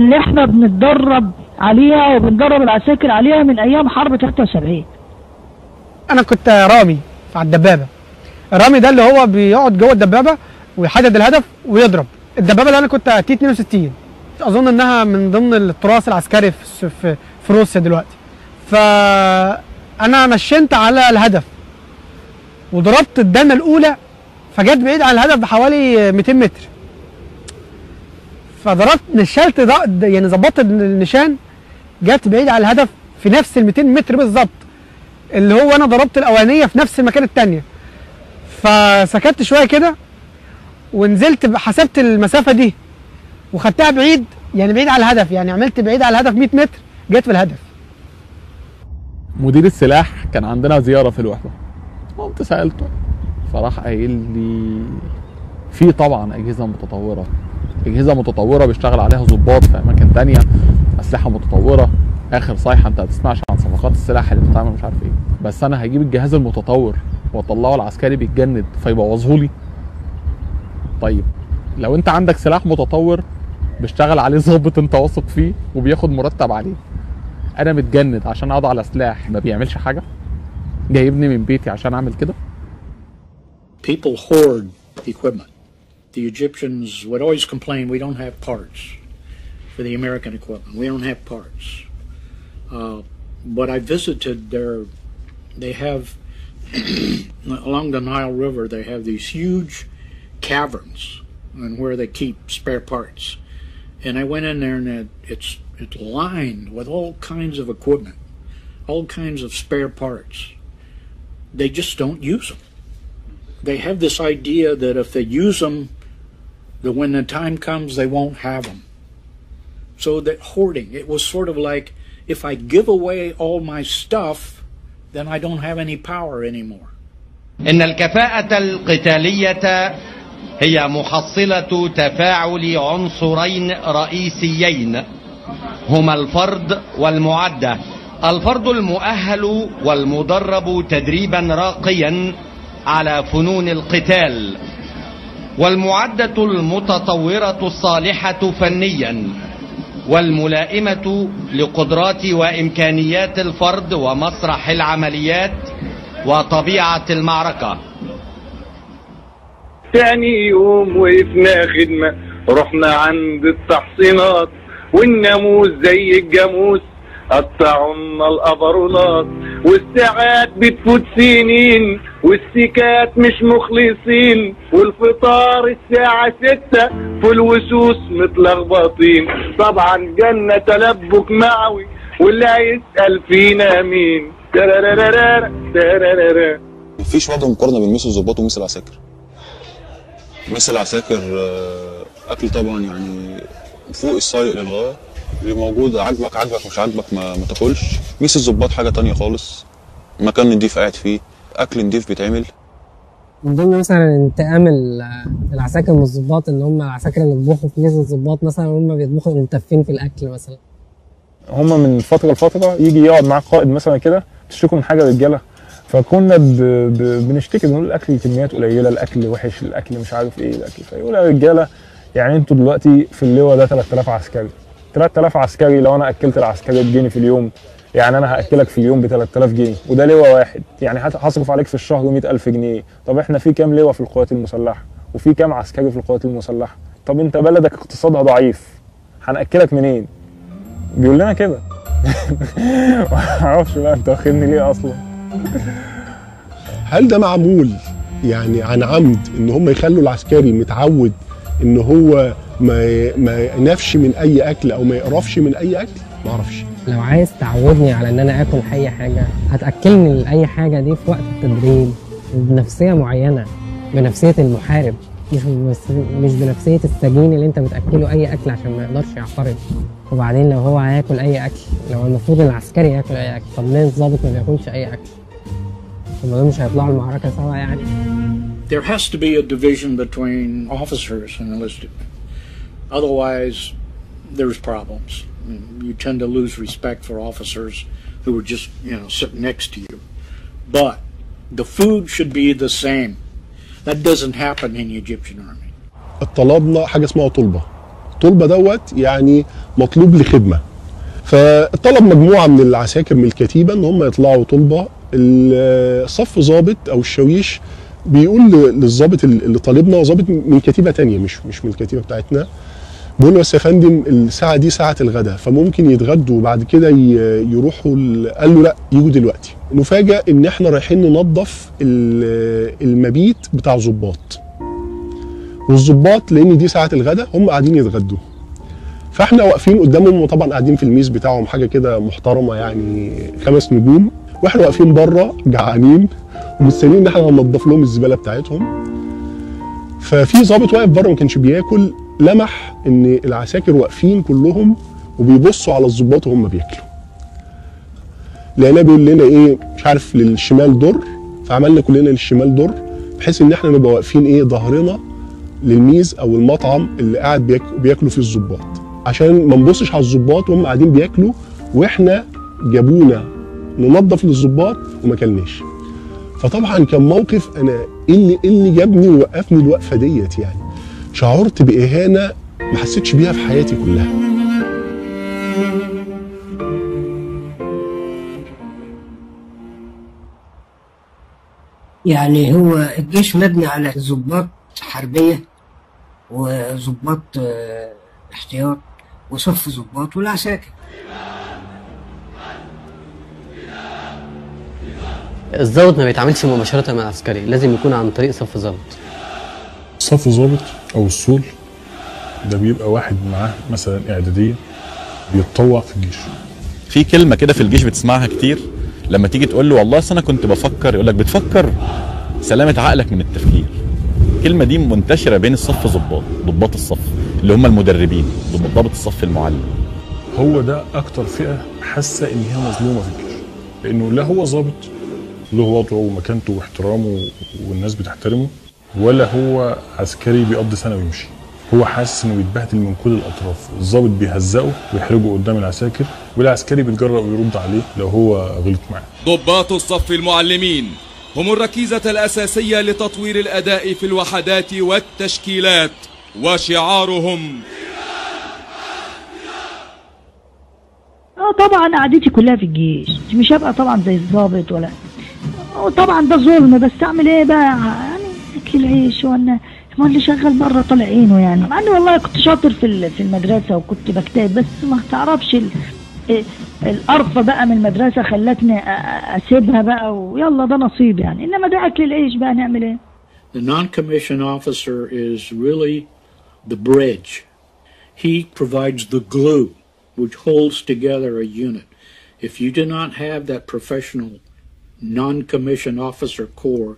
اللي احنا بنتدرب عليها وبندرب العساكر عليها من ايام حرب 73. انا كنت رامي على الدبابة. الرامي ده اللي هو بيقعد جوه الدبابة ويحدد الهدف ويضرب. الدبابة اللي انا كنت T 62 اظن انها من ضمن التراث العسكري في روسيا دلوقتي. فانا نشنت على الهدف وضربت الدنه الاولى، فجت بعيد عن الهدف بحوالي 200 متر. فضربت نشلت، يعني ظبطت النشان، جت بعيد على الهدف في نفس ال 200 متر بالظبط اللي هو انا ضربت الاولانية في نفس المكان الثانية. فسكت شوية كده ونزلت، حسبت المسافة دي وخدتها بعيد، يعني بعيد على الهدف، يعني عملت بعيد على الهدف 100 متر، جت في الهدف. مدير السلاح كان عندنا زيارة في الوحدة، قمت سالته فراح قايل لي في طبعا اجهزة متطورة، اجهزة متطورة بيشتغل عليها ضباط في اماكن ثانية، اسلحة متطورة، اخر صيحة انت ما تسمعش عن صفقات السلاح اللي بتتعمل مش عارف ايه، بس انا هجيب الجهاز المتطور واطلعه العسكري بيتجند فيبوظه لي. طيب لو انت عندك سلاح متطور بيشتغل عليه ظابط انت واثق فيه وبياخد مرتب عليه، انا متجند عشان اقعد على سلاح ما بيعملش حاجة، جايبني من بيتي عشان اعمل كده؟ People hoard equipment. The Egyptians would always complain, we don't have parts for the American equipment. We don't have parts. But I visited their, they have, along the Nile River, they have these huge caverns and where they keep spare parts. And I went in there and it's lined with all kinds of equipment, all kinds of spare parts. They just don't use them. They have this idea that if they use them, that when the time comes, they won't have them. So that hoarding, it was sort of like, if I give away all my stuff, then I don't have any power anymore. إن الكفاءة القتالية هي محصلة تفاعل عنصرين رئيسيين هما الفرد والمعدة. الفرد المؤهل والمدرب تدريبا راقيا على فنون القتال، والمعدة المتطورة الصالحة فنيا والملائمة لقدرات وإمكانيات الفرد ومسرح العمليات وطبيعة المعركة. تاني يوم وقفنا خدمة، رحنا عند التحصينات والناموس زي الجاموس قطعونا الأبرولات، والساعات بتفوت سنين والسكات مش مخلصين، والفطار الساعة 6 في الوسوس متلخبطين، طبعا جنة تلبك معوي واللي هيسأل فينا مين. مفيش وجه مقارنة بين mess الظباط و mess العساكر. mess العساكر أكل طبعا يعني فوق السيء للغاية، اللي موجود عاجبك عاجبك مش عاجبك ما تاكلش. mess الظباط حاجة تانية خالص، مكان نضيف قاعد فيه، اكل نضيف بيتعمل. من ضمن مثلا انتقام العساكر من الظباط ان هم العساكر اللي بيطبخوا في mess الظباط مثلا هم بيطبخوا متفين في الاكل مثلا. هم من فترة لفترة يجي يقعد معاك قائد مثلا كده تشتكوا من حاجة رجاله، فكنا بنشتكي بنقول الاكل كميات قليله، الاكل وحش، الاكل مش عارف ايه الاكل. فيقول يا رجاله يعني انتوا دلوقتي في اللواء ده 3000 عسكري، 3000 عسكري لو انا اكلت العسكري بجنيه في اليوم، يعني انا هاكلك في اليوم ب 3000 جنيه وده لواء واحد، يعني هصرف عليك في الشهر 100000 جنيه. طب احنا في كام لواء في القوات المسلحة وفي كام عسكري في القوات المسلحة؟ طب انت بلدك اقتصادها ضعيف، هناكلك منين؟ بيقول لنا كده. ما اعرفش بقى انت واخدني ليه اصلا. هل ده معمول يعني عن عمد ان هم يخلوا العسكري متعود ان هو ما ينفش من اي اكل او ما يقرفش من اي اكل؟ ما اعرفش. لو عايز تعودني على ان انا اكل اي حاجة هتاكلني لاي حاجة دي في وقت التدريب بنفسية معينة، بنفسية المحارب، مش بنفسية السجين اللي انت بتاكله اي اكل عشان ما يقدرش يعترض. وبعدين لو هو هياكل اي اكل، لو المفروض العسكري ياكل اي اكل، طب ليه الضابط ما بياكلش اي اكل؟ طب ما دول مش هيطلعوا المعركة سوا يعني. There has to be a division between officers and enlisted. Otherwise, there's problems. You tend to lose respect for officers who are just, you know, sitting next to you. But the food should be the same. That doesn't happen in the Egyptian army. طلبنا حاجة اسمها طلبة. الطلبة دوت يعني مطلوب لخدمة. فطلب مجموعة من العساكر من الكتيبة ان هم يطلعوا طلبه. الصف ظابط او الشاويش بيقول للظابط اللي طالبنا، ظابط من كتيبة ثانية مش من الكتيبة بتاعتنا، بيقول له بس يا فندم الساعة دي ساعة الغداء، فممكن يتغدوا وبعد كده يروحوا. قال له لا، يجوا دلوقتي. نفاجأ ان احنا رايحين ننظف المبيت بتاع ظباط، والظباط لان دي ساعة الغداء هم قاعدين يتغدوا، فاحنا واقفين قدامهم، وطبعا قاعدين في الميز بتاعهم حاجة كده محترمه يعني 5 نجوم، واحنا واقفين بره جعانين ومستنيين ان احنا ننظف لهم الزبالة بتاعتهم. ففي ظابط واقف بره ما كانش بياكل، لمح ان العساكر واقفين كلهم وبيبصوا على الظباط وهم بياكلوا. لقيناه بيقول لنا ايه، مش عارف للشمال در، فعملنا كلنا للشمال در بحيث ان احنا نبقى واقفين ايه ظهرنا للميز او المطعم اللي قاعد بياكلوا فيه الظباط، عشان ما نبصش على الظباط وهم قاعدين بياكلوا واحنا جابونا ننظف للظباط وما كلناش. فطبعا كان موقف انا ايه اللي جابني ووقفني الوقفة ديت، يعني شعرت باهانه ما حسيتش بيها في حياتي كلها. يعني هو الجيش مبني على ضباط حربيه وضباط احتياط وصف ضباط والعساكر. الضابط ما بيتعاملش مباشرة مع العسكري، لازم يكون عن طريق صف ضابط. صف ضابط او الصول ده بيبقى واحد معاه مثلا اعدادية بيتطوع في الجيش. في كلمة كده في الجيش بتسمعها كتير، لما تيجي تقول له والله اصل انا كنت بفكر، يقول لك بتفكر؟ سلامه عقلك من التفكير. الكلمة دي منتشرة بين الصف ضباط، ضباط الصف اللي هم المدربين، ضابط الصف المعلم. هو ده اكتر فئة حاسه ان هي مظلومة في الجيش، لانه لا هو ظابط له وضعه ومكانته واحترامه والناس بتحترمه، ولا هو عسكري بيقضي سنة ويمشي. هو حاسس انه بيتبهدل من كل الاطراف، الظابط بيهزقه ويحرجه قدام العساكر، والعسكري بيتجرأ ويرد عليه لو هو غلط معاه. ضباط الصف المعلمين هم الركيزة الأساسية لتطوير الأداء في الوحدات والتشكيلات، وشعارهم طبعا قعدتي كلها في الجيش، مش هبقى طبعا زي الظابط ولا، طبعا ده ظلم، بس اعمل ايه بقى يعني، اكل العيش وانا ما اللي شغال بره طالع عينه يعني. مع اني والله كنت شاطر في المدرسة وكنت بجتهد، بس ما تعرفش القرفه بقى من المدرسة خلتني اسيبها بقى، ويلا ده نصيب يعني، انما ده اكل العيش بقى، نعمل ايه؟ The non-commissioned officer is really the bridge. He provides the glue which holds together a unit. If you do not have that professional non-commissioned officer corps,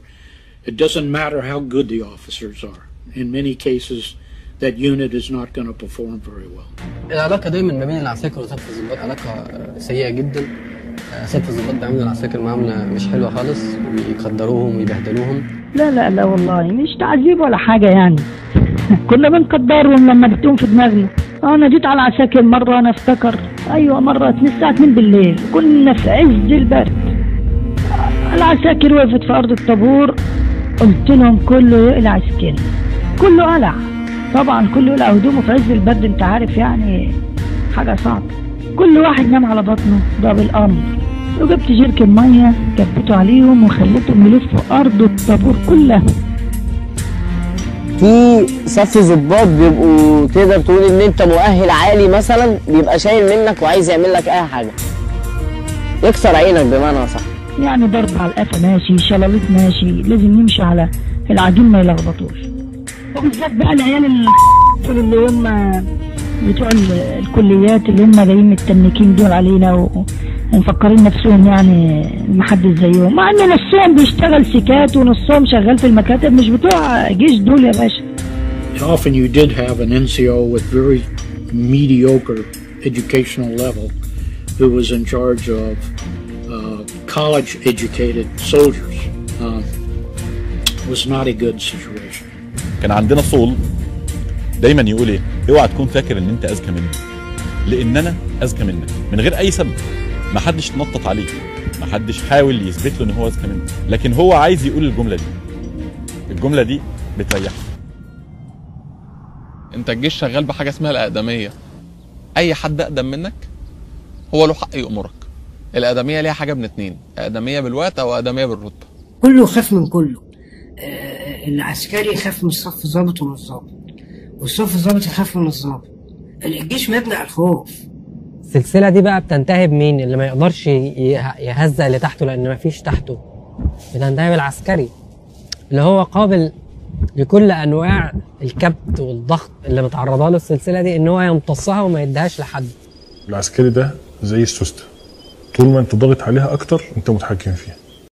it doesn't matter how good the officers are. In many cases, that unit is not going to perform very well. العلاقة دايما ما بين العساكر وصف الضباط علاقة سيئة جدا. صف الضباط بيعاملوا العساكر معاملة مش حلوة خالص، ويقدروهم ويبهدلوهم. لا لا لا والله مش تعذيب ولا حاجة يعني. كنا بنقدرهم لما بتقوم في دماغنا. أنا جيت على العساكر مرة، أنا أفتكر، أيوة مرة الساعة 2 بالليل، كنا في عز البرد. العساكر وقفت في أرض الطابور، قلت لهم كله يقلع سكين، كله قلع طبعا، كله يقلع هدومه في عز البرد، انت عارف يعني حاجة صعبة. كل واحد نام على بطنه، ده بالأمر. وجبت جيركن مية كبته عليهم وخليتهم يلفوا أرض الطابور كلها. في صف ظباط بيبقوا تقدر تقول ان انت مؤهل عالي مثلا، بيبقى شايل منك وعايز يعمل لك اي حاجة، يكسر عينك بمعنى صح. يعني ضرب على القفا ماشي، شلاليت ماشي، لازم يمشي على العجين ما يلخبطوش. وبالذات بقى العيال اللي هم بتوع الكليات اللي هم جايين متنكين دول علينا ومفكرين نفسهم يعني محدش زيهم، مع ان نصهم بيشتغل سكات ونصهم شغال في المكاتب، مش بتوع جيش دول يا باشا. Often you did have an NCO with very mediocre educational level who was in charge of college-educated soldiers. Was not a good situation. كان عندنا صول دايما يقول ايه؟ اوعى تكون فاكر ان انت اذكى مني، لان انا اذكى منك، من غير اي سبب. ما حدش اتنطط عليه، ما حدش حاول يثبت له ان هو اذكى منه، لكن هو عايز يقول الجملة دي. الجملة دي بتريحه. انت الجيش شغال بحاجة اسمها الاقدميه. اي حد اقدم منك هو له حق يامرك. الاقدميه ليها حاجة من اتنين، اقدميه بالوقت او اقدميه بالرتبه. كله خاف من كله. العسكري يخاف من الصف ظابط ومن الظابط، والصف الظابط يخاف من الظابط. الجيش مبني على الخوف. السلسلة دي بقى بتنتهي بمين؟ اللي ما يقدرش يهزق اللي تحته لان ما فيش تحته. بتنتهي بالعسكري اللي هو قابل لكل انواع الكبت والضغط اللي متعرضه له السلسلة دي، ان هو يمتصها وما يديهاش لحد. العسكري ده زي السوسته، طول ما انت ضاغط عليها اكتر انت متحكم فيها.